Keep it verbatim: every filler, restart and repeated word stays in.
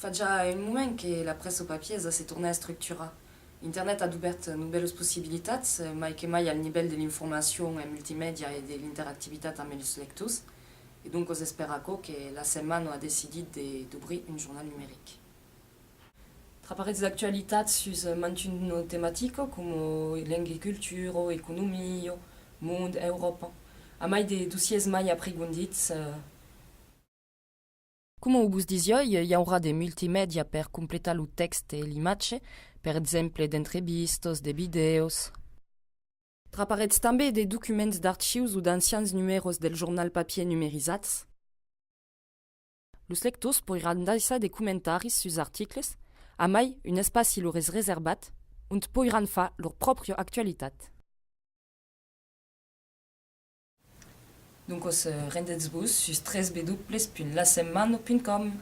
Fa ja un moment que la pressa papièr a se tornat estructurar. Internet a dubèrt novèlas possibilitats, mai que mai al nivèl de l'informacion en multimèdia e de l'interactivitat amb los lectors, e doncas es per aquò que la Setmana a decidit de, d'obrir un jornal numeric. Traparètz d'actualitats sus mantuna tematica, coma lenga e cultura, economia, mond, Euròpa, amai de dossièrs mai aprigondits, eh, Coma o vos disiái, i aurà de multimèdia per completar lo tèxt e l'imatge, per exemple d'entrevistas, de vidèos. Traparètz tanben de documents d'archius o d'ancians numèros del jornal papièr numerizats. Los lectors poiràn daissar de comentaris sus articles, amai un espaci lor es reservat, ont poiràn far lor pròpria actualitat. Doncas, eh, rendètz-vos sus tres w punt la setmana punt com.